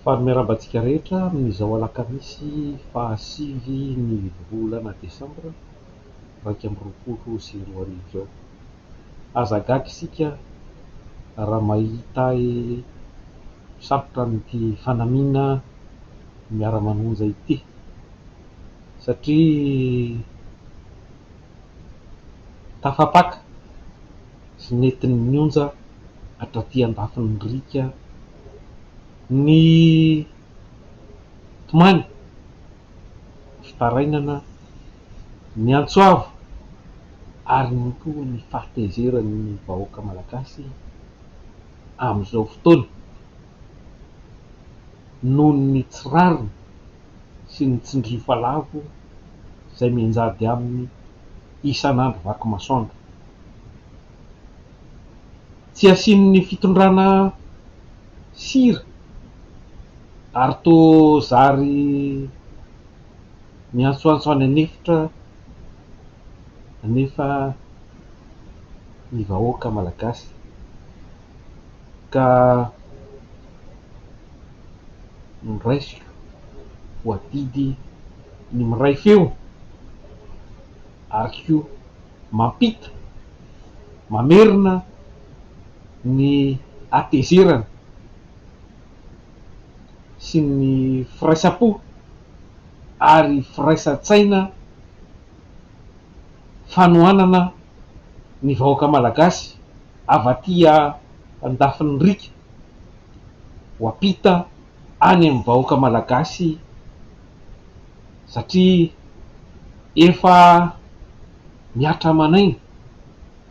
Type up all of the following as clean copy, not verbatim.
Faly miarahaba antsika rehetra amin'izao alakamisy fahasivy ny volana desambra 2021 izao. Aza gaga isika raha mahita ahy misambotra an'ity fanamiana miara-manonja ity satria tafapaka sy nentin'ny onja hatraty andafin'ny riaka ny tomany, ny fitarainana, ny antso avo ary ihany koa ny fahatezeran'ny vahoaka malagasy amin'izao fotoana noho ny tsy rariny sy ny tsindrio fa lavo izay mianjady aminy isan'andro vaky masoandro. Tsy asian'ny fitondrana sira ary toa zary miantsoantso any an'efitra anefa ny vahoaka malagasy ka noraisiko ho adidy ny miray feo ary koa mampita, mamerina ny hatezerana sy ny firaisam-po ary firaisan-tsaina fanohanana ny vahoaka malagasy avy aty andafin'ny riaka ho ampita any amin'ny vahoaka malagasy satria efa mihatra aman'aina,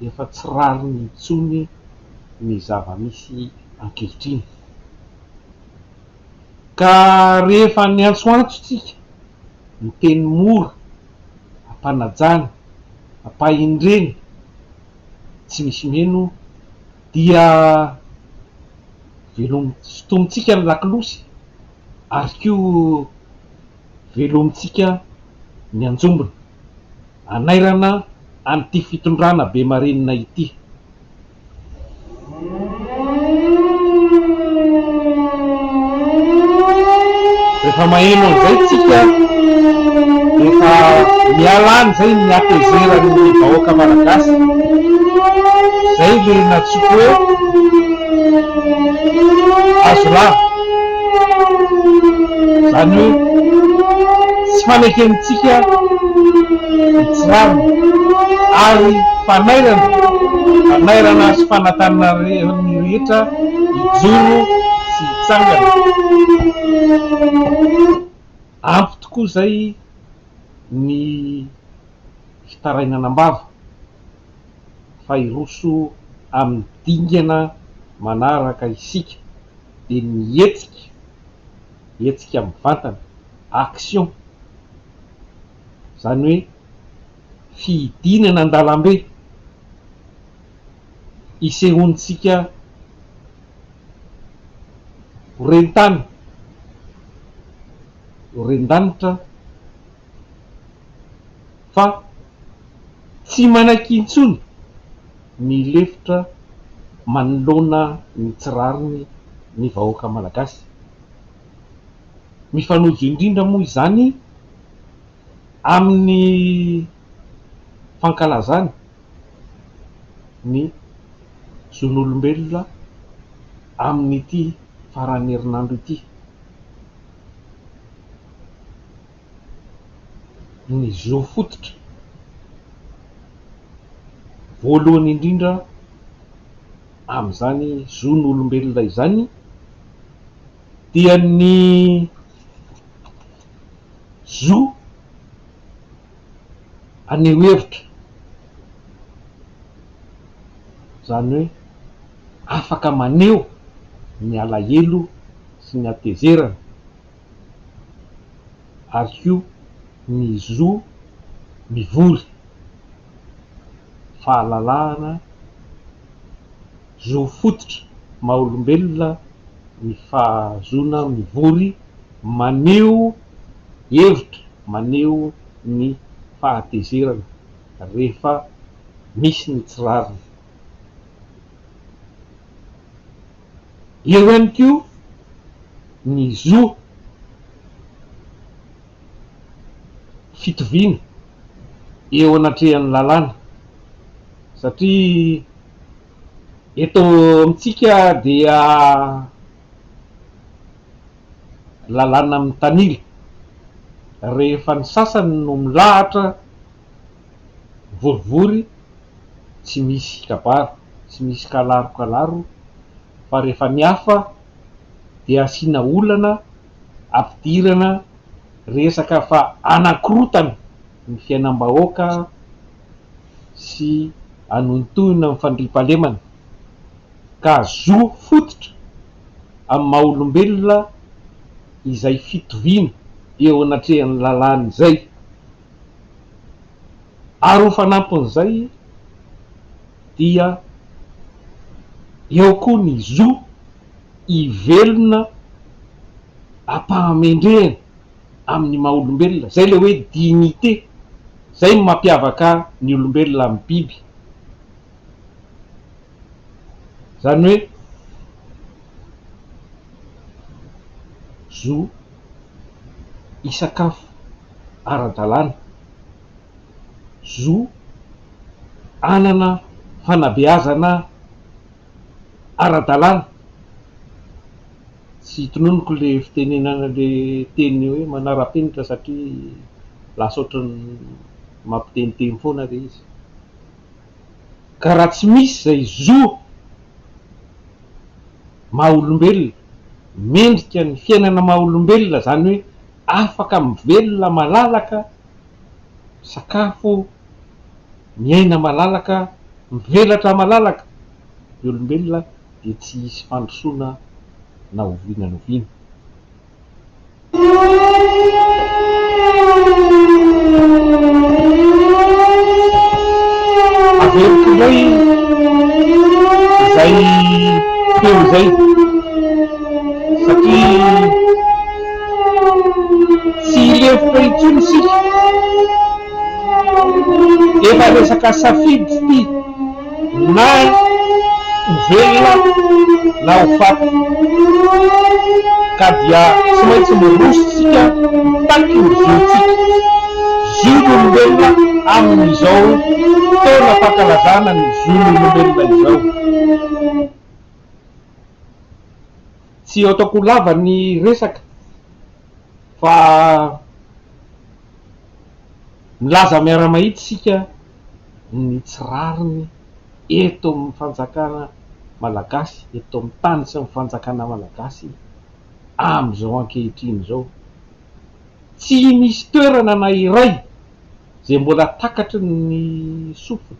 efa tsy rariny intsony ny zava-misy ankehitriny. Ka rehefa niantsoantso tsika, niteny mora, ampanajana, ampahendrena, tsy misy mino dia velom-, sintomintsika ny lakolosy ary koa velomintsika ny anjombona hanairana an'ity fitondrana be marenina ity. Rehefa maheno an'izay tsika efa miala any zay ny hatezeran'ny vahoaka malagasy. Zay le nantsoiko hoe hazolava. Izany hoe tsy fanekentsika ny tsy rariny ary fanairana, fanairana sy fanantanana ny rehetra hijoro sy hitsangana. Ampy tokoa izay ny fitarainana am-bava fa hiroso amin'ny dingana manaraka isika dia ny hetsika, hetsika mivantana, action, izany hoe fihidinana an-dalambe isehoantsika ho ren-tany, ho ren-danitra fa tsy manaiky intsony ny lefitra manoloana ny tsy rariny ny vahoaka malagasy. Mifanojo indrindra moa izany amin'ny fankalazana ny zon'olombelona amin'ity faran'ny herinandro ity. Ny zo fototra voalohany indrindra amin'izany zon'olombelona izany dia ny zo haneho hevitra, izany hoe afaka maneho ny alahelo sy ny hatezerana ary koa ny zo mivory, fahalalahana, zo fototra maha olombelona ny fahazoana mivory maneho hevitra, maneho ny fahatezerana rehefa misy ny tsy rariny. Eo ihany koa. Ny zo fitoviana eo anatrehan'ny lalàna satria eto amintsika dia lalàna mitanila, rehefa ny sasany no milahatra mivorivory tsy misy kabary, tsy misy kalaro kalaro fa rehefa ny hafa dia asiana olana ampidirana resaka fa anakorotana ny fiainam-bahoaka sy anohintohina ny fandriampahalemana ka zo fototra amin'ny maha olombelona izay fitoviana eo anatrehan'ny lalàna izay ary ho fanampin'izay dia eo koa ny zo hivelona am-pahamendrehana amin'ny maha olombelona, izay ilay hoe dignité, izay no mampiavaka ny olombelona amin'ny biby. Izany hoe zo hisakafo ara-dalàna, zo hanana fanabeazana ara-dalàna, tsy tononiko le fitenenana le teny hoe manara-penitra satria lasa ohatran'ny mampiteniteny foana le izy. Ka raha tsy misy izay zo maha olombelona, mendrika ny fiainana maha olombelona, izany hoe afaka mivelona malalaka, misakafo, miaina malalaka, mivelatra malalaka ny olombelona dia tsy hisy fandrosoana na oviana na oviana. Averiko indray izay teo izay satria tsy hilefitra intsony isika. Efa resaka safidy ity na ho velona na ho faty ka dia tsy maintsy miroso isika mitaky ny zontsika, zon'olombelona amin'izao fotoana fankalazana ny zon'olombelona izao. Tsy ataoko ho lava ny resaka fa milaza miara-mahita isika ny tsy rariny eto amin'ny fanjakana malagasy, eto amin'ny tany sy ny fanjakana malagasy amin'izao ankehitriny izao. Tsy misy toerana na iray izay mbola takatry ny sofina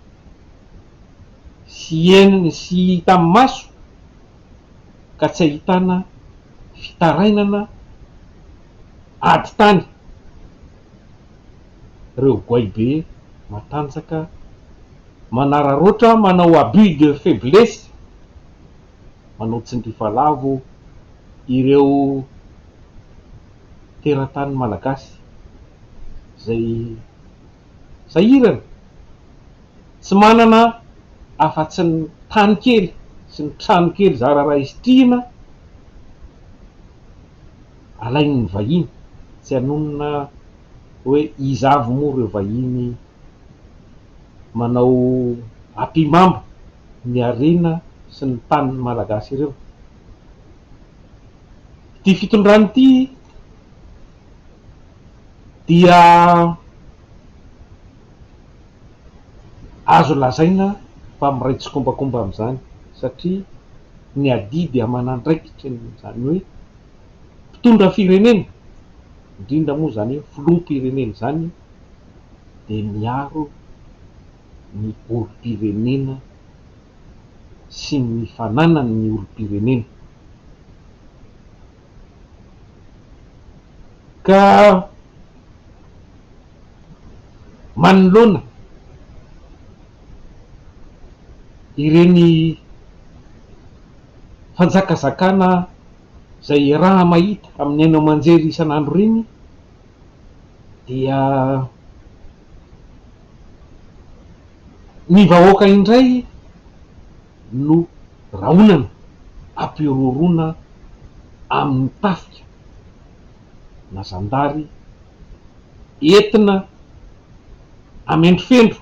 sy henony sy hita amin'ny maso ka tsy ahitana fitarainana ady tany ireo goay be matanjaka manararaotra manao abus de faiblesse manao tsindrifalavo ireo teratany malagasy izay sahirana tsy manana afa-tsy ny tany kely sy ny trano kely zara raha isitrihina alain'ny vahiny, tsy hanonona hoe iza avy moa ireo vahiny manao ampihimamba ny harena sy ny tanin'ny Malagasy ireo. Ity fitondrana ity dia azo lazaina fa miray tsikombakomba amin'izany satria ny adidy aman'andraikitry ny izany hoe mpitondra firenena, indrindra moa izany hoe filoham-pirenena izany dia miaro ny olom-pirenena sy ny fananan'ny olom-pirenena. Ka manoloana ireny fanjakazakana izay iaraha-mahita amin'ny haino aman-jery isan'andro ireny dia ny vahoaka indray no rahonana, ampihorohoroana. amin'ny tafika na zandary entina hamendrofendro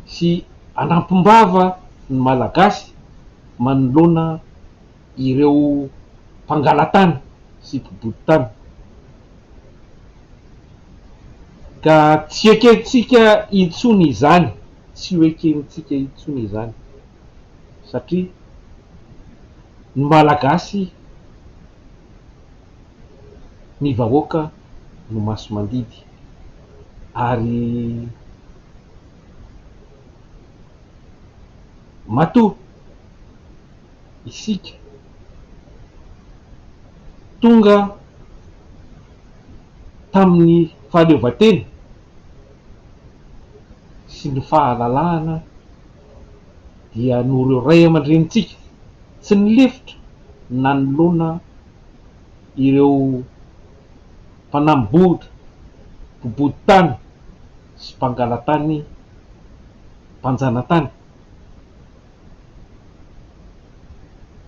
sy hanampim-bava ny Malagasy manoloana ireo mpangala-tany sy mpibodo tany. Ka tsy ekentsika intsony izany, tsy ho ekentsika intsony izany satria ny Malagasy, ny vahoaka no masi-mandidy ary matoa isika tonga tamin'ny fahaleovantena sy ny fahalalahana dia noho ireo ray aman-drenintsika tsy nilefitra nanoloana ireo mpanambohitra, mpibodo tany sy mpangala-tany, mpanjana-tany.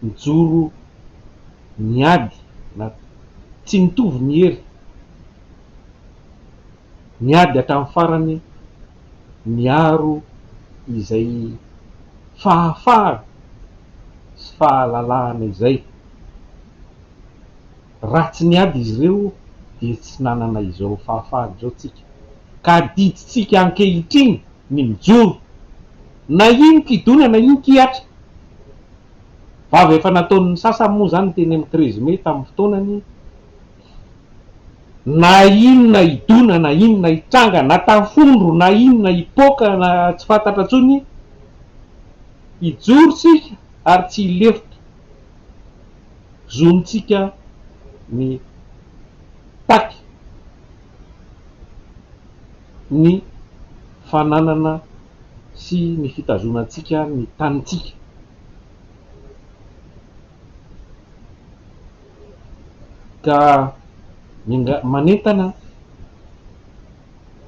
Nijoro niady na tsy nitovy ny hery, niady hatramin'ny farany niaro izay fahafahana sy fahalalahana izay. Raha tsy niady izy ireo dia tsy nanana izao fahafahana izao tsika. Ka adidintsika ankehitriny ny mijoro na inon-kidona na inon-kihatra. Vava efa nataon'ny sasany moa izany teny amin'ny 13 mai tamin'ny fotoanany, na inona hidona na inona hitranga na tafondro na inona hipoaka na tsy fantatra intsony, hijoro isika ary tsy hilefitra. Zontsika ny mitaky ny fananana sy ny fitazonantsika ny tanintsika. Ka manentana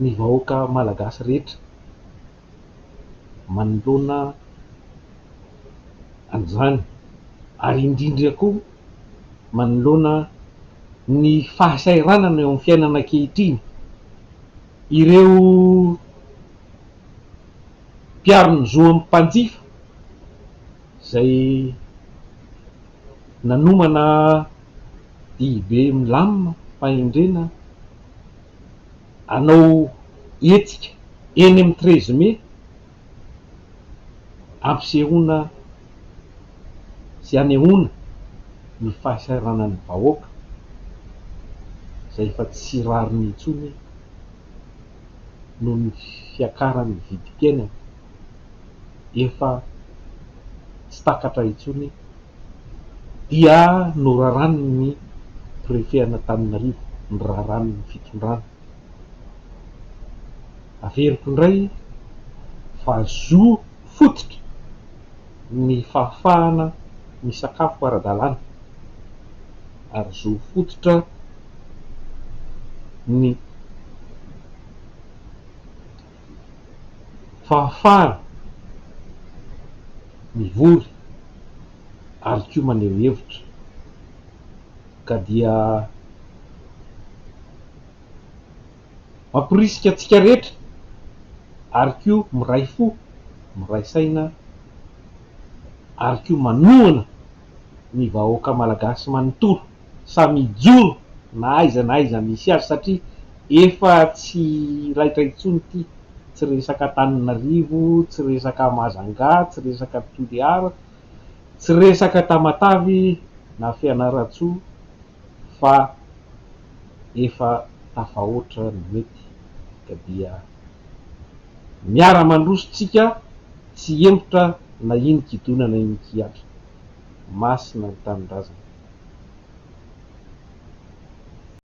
ny vahoaka malagasy rehetra manoloana an'izany ary indrindra koa manoloana ny fahasahiranana eo amin'ny fiainana ankehitriny, ireo mpiaro ny zo amin'ny mpanjifa izay nanomana dihibe milamina fahendrena hanao hetsika eny amin'ny 13 mai hampisehoana sy hanehoana ny fahasahiranan'ny vahoaka izay efa tsy rariny intsony noho ny fiakaran'ny vidim-piainana efa tsy takatra intsony dia noraràn'ny Préfet an'Antananarivo, noraràn'ny fitondrana. Averiko indray fa zo fototra ny fahafahana misakafo ara-dalàna ary zo fototra ny fahafahana mivory ary koa maneho hevitra ka dia mamporisika antsika rehetra ary koa miray fo, miray saina ary koa manohana ny vahoaka malagasy manontolo samy hijoro na aiza na aiza misy azy satria efa tsy raitra intsony ity, tsy resaka Antananarivo, tsy resaka Majunga, tsy resaka Toliara, tsy resaka Tamatave na Fianarantsoa fa efa tafahoatra ny mety ka dia miara mandroso tsika tsy hihemotra na inon-kidona na inon-kihatra. Masina ny tanindrazana.